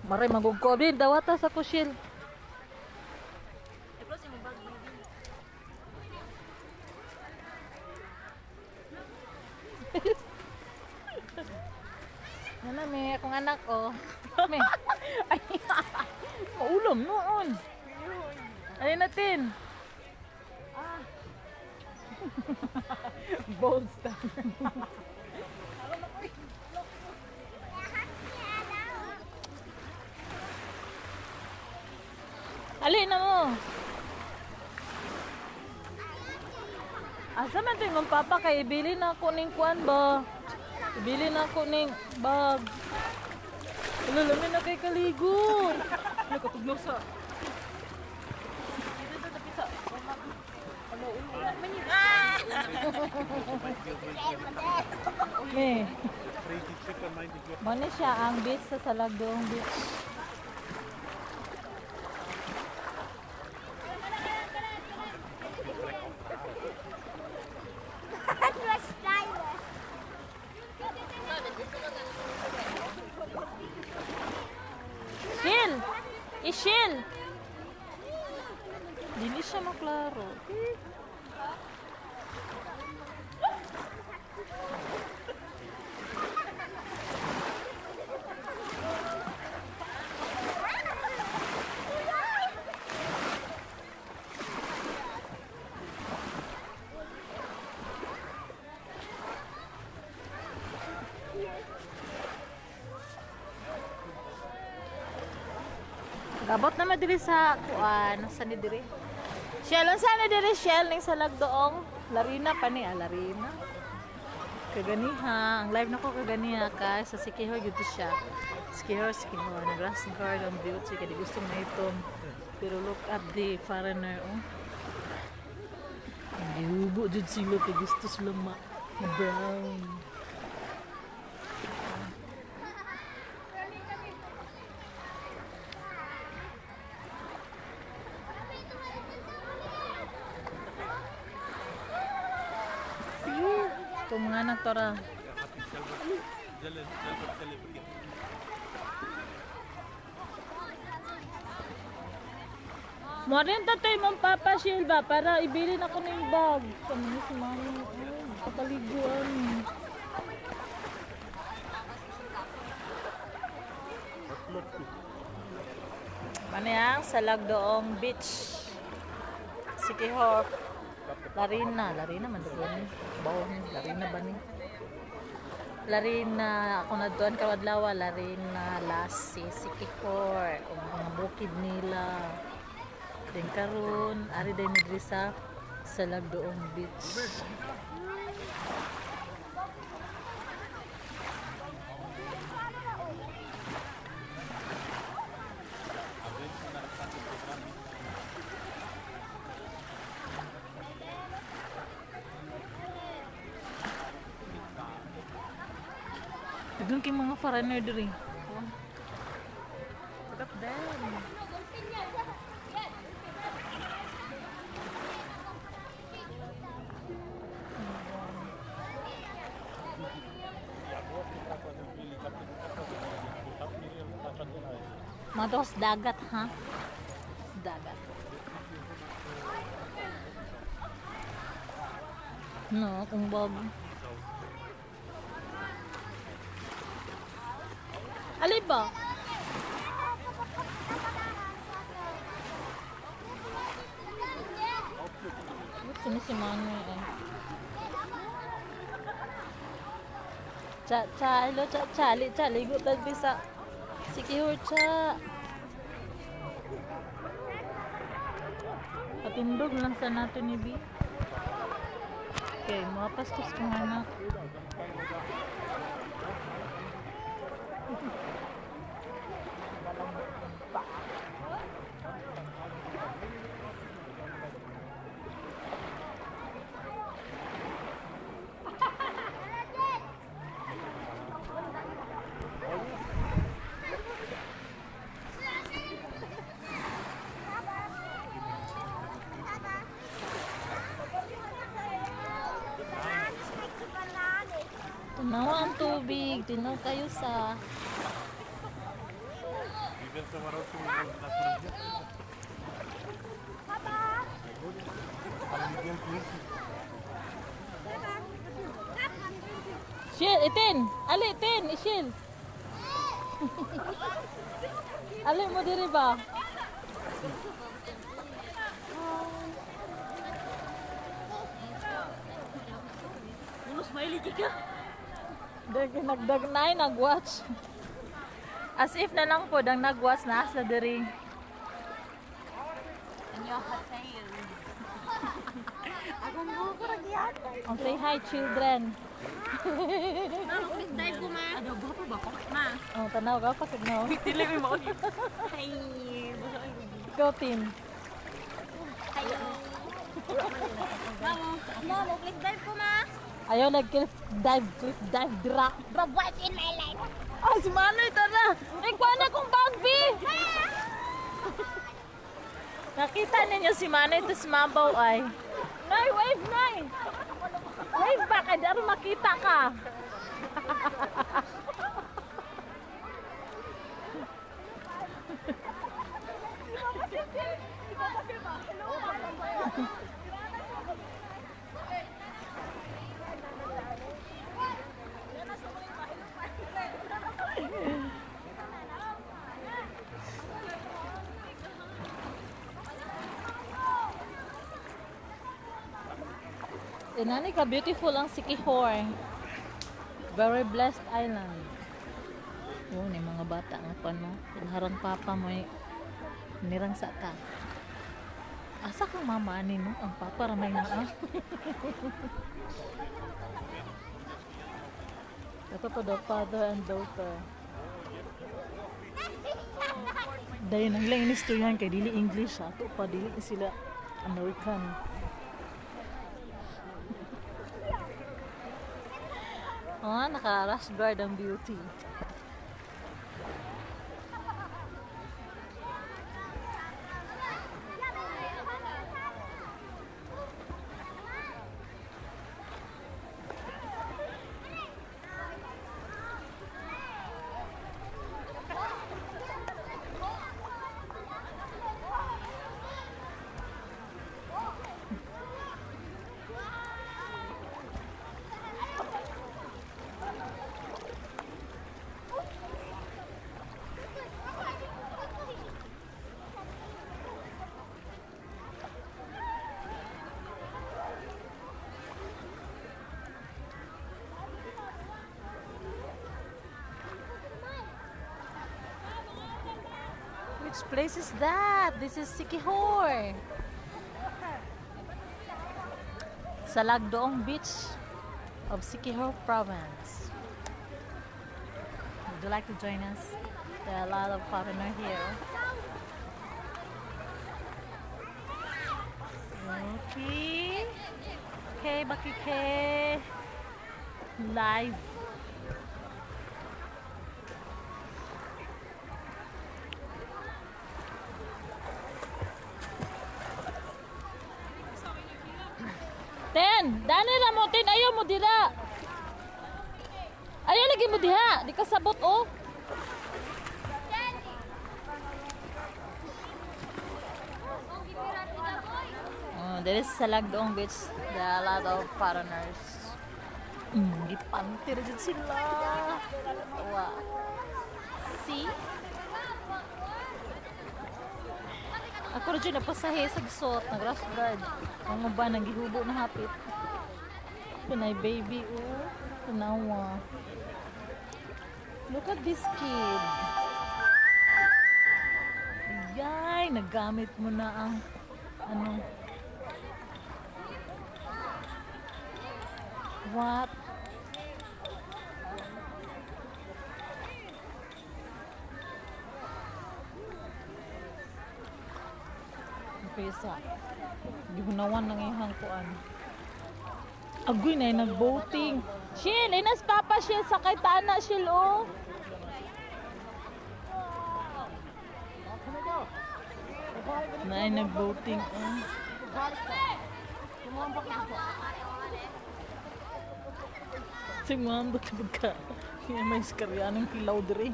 Maray magugko din dawata sa kusyel. Nana, may akong anak, oh. May. Ay, maulom noon. Alin natin? Ah. Bold stuff. Alin na mo? Asa man ito yung papa kay ibili na ako ning kuan ba? Ibili na ako ning bag. Lalamin na kay kaligo. Ano katuglaw sa? Dito sa tapisa. Ano ulo? Okay. Muna siya ang beach sa Salagduong beach. Shil! Ishil! Dili siya maklaro. Gabot na madiri sa kuan, sa ni diri. Shell, unsa ni diri Shell ning Salagduong? Larina pa ni, Larina. Kaganiha, ang live nako kaganiha ka sa Siquijor gid siya. Siquijor, grass garden beauty kay gusto na itom. Pero look at the foreigner, oh. Gihubo jud sila kay gusto sila brown. Itong mga anak tora. Mo rin tatay mong Papa Silva para ibilin ako ng bag. Kami si mami. Kapaliguan. Manayang Salagduong Beach. Siquijor. Larina man doon. Bawon, Larina ba ni? Larina, ako na doon kawadlawa, Larina, Lasi, Siquijor, o mga bukid nila. Then karon, ari din ni sa Salagduong Beach. Doon kay mga foreigner diri. Look at them. Matos dagat, ha? Dagat. No, kung bag. Alin ba? Sino si Manu eh? Hello, ligo tayo sa Siquijor, Patindog lang sa natin ni B. Okay, mapastos kong anak. Tunawa ang tubig. Tinaw kayo sa Shil, itin! Ali, itin! Ishil! Ali mo diri ba? Unos mailigi ka. Nagdagnay, nag-watch. As if na lang po, dang nag-watch na asa diri. Anyo hasayo. Agon mo ko ragyat. Ang say hi, children. Ano, please dive ko ma. Ano, gwapo ba ko? Ma. Oh, tanaw ka, pasig na. Dili mo mo. Hi. Go team. Hello. Mamo, please dive ko ma. Ayaw nag-cliff dive, drop. Bro, what's in my life? Ay, si Manoy, tara! Ay, kuha na kong bagbi! Nakita ninyo si Manoy, tapos mabaw ay. Nay, wave, Nay! Wave ba? Kaya daro makita ka. Inani ka beautiful ang Siquijor. Very blessed island. Oh, ni mga bata nga pa no. Harang papa mo nirang sa ta. Asa kang mama ni no? Ang papa ramay na ah. Ito to the father and daughter. Dahil nang lang inistoryan kay dili English ha. Ito pa dili sila American. Ah, naka-rash guard ang beauty. Which place is that? This is Siquijor. Salagduong beach of Siquijor province. Would you like to join us? There are a lot of foreigners here. Okay. Okay, bakike. Live. Ten, dani ra mo tin, ayaw mo dira. Ayaw lagi mo diha, di ka sabot oh. Oh, there is Salagduong beach. There are a lot of foreigners. Gipantir jud sila. Wow. See? Ako rin dyan napasahe sa gisot, nag-rush guard. Ang uba, naghihubo na hapit. Pinay baby, oh. Tanawa. Look at this kid. Yay, nagamit mo na ang ano. What? Pesa. Gihunawan ng ihang kuan. Agoy na nag-boating. Shil, inas papa Shil sakay tana Shil oh. Na nag-boating oh. Sumambak ka. May iskarya ng hilaw diri.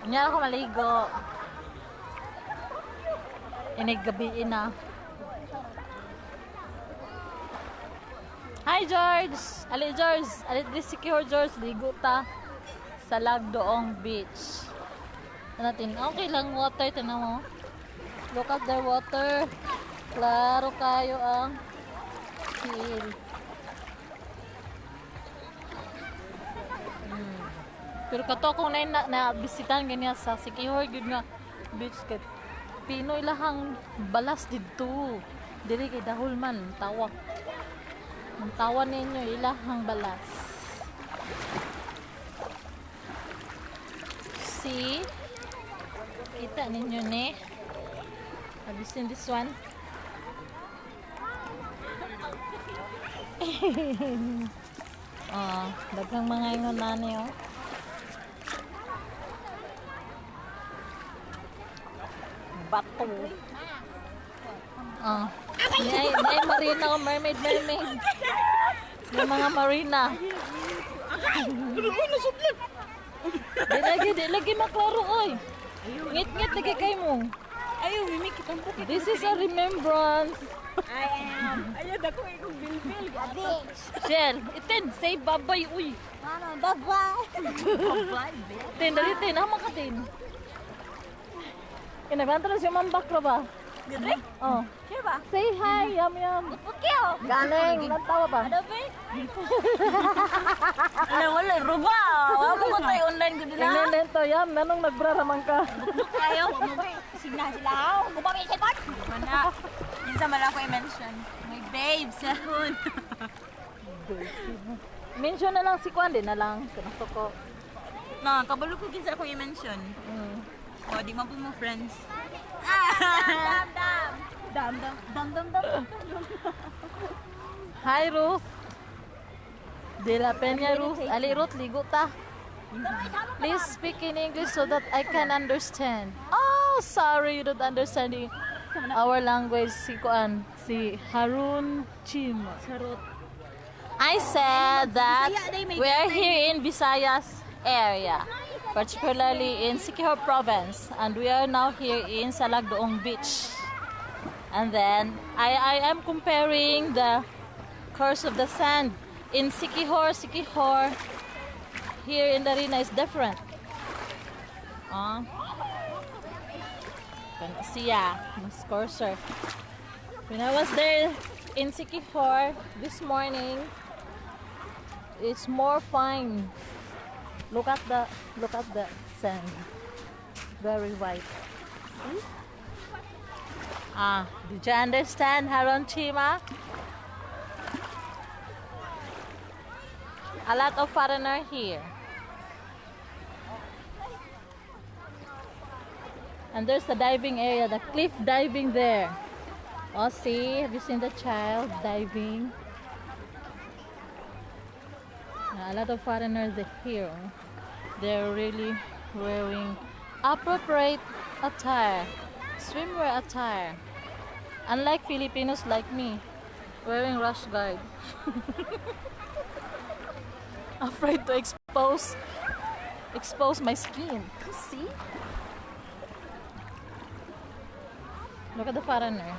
Hindi ako maligo. Gabi na. Hi George! Ali George! Ali di Siquijor George. Ligo ta. Salagduong Beach. Natin. Okay lang water. Tinan mo. Look at the water. Klaro kayo ang hill. Pero kato kung na-bisitan ganyan sa Siquijor yun nga beach kat Pinoy lahang balas dito. Dili kay dahol man tawa. Ang tawa ninyo ilahang balas. See? Kita ninyo ni. Have you seen this one? Daghang mga ingon na niyo. Bato. May marina o mermaid. May mga marina. Di lagi maklaro oy. Ngit-ngit lagi kay mo. Ayaw, mimi kitang bukit. This is a remembrance. I am. Ayaw, dako ikong bilbil. Gadi. Shell, itin, say babay uy. Ano, bye-bye. Bye-bye, Tin, dali tin, hama ka tin. Nagbantala siya mambakro ba? Gadi? Oh. Kaya ba? Say hi, yum. Okay, oh. Galing, nagtawa ba? Ano ba? Ano, wala, ruba. Wala mo tayo online ko nila. Tingnan din to, yum. Nanong nagbaraman ka? Ayaw, mo ba? Signa sila. Gumami sa kot. Mana. Yun sa mala ko i-mention. My babes. Mention na lang si Kwan din na lang. Kinasto ko. Na, kabalo ko kinsa ako i-mention. O, di man po mo friends. Dam. Hi, Ruth. De la Peña, Ruth. Ali, Ruth, ligo ta. Please speak in English so that I can understand. Oh, sorry, you don't understand our language. Si Harun Chim. I said that we are here in Visayas area, particularly in Siquijor province, and we are now here in Salagduong Beach. And then I am comparing the curves of the sand in Siquijor. Here in the arena is different. Siya, mas coarser. When I was there in Siquijor this morning, it's more fine. Look at the sand, very white. Did you understand, Haron Chima? A lot of foreigner here. And there's the diving area, the cliff diving there. Oh, see, have you seen the child diving? A lot of foreigners here. They're really wearing appropriate attire, swimwear attire. Unlike Filipinos like me, wearing rash guard. Afraid to expose my skin. See? Look at the foreigner.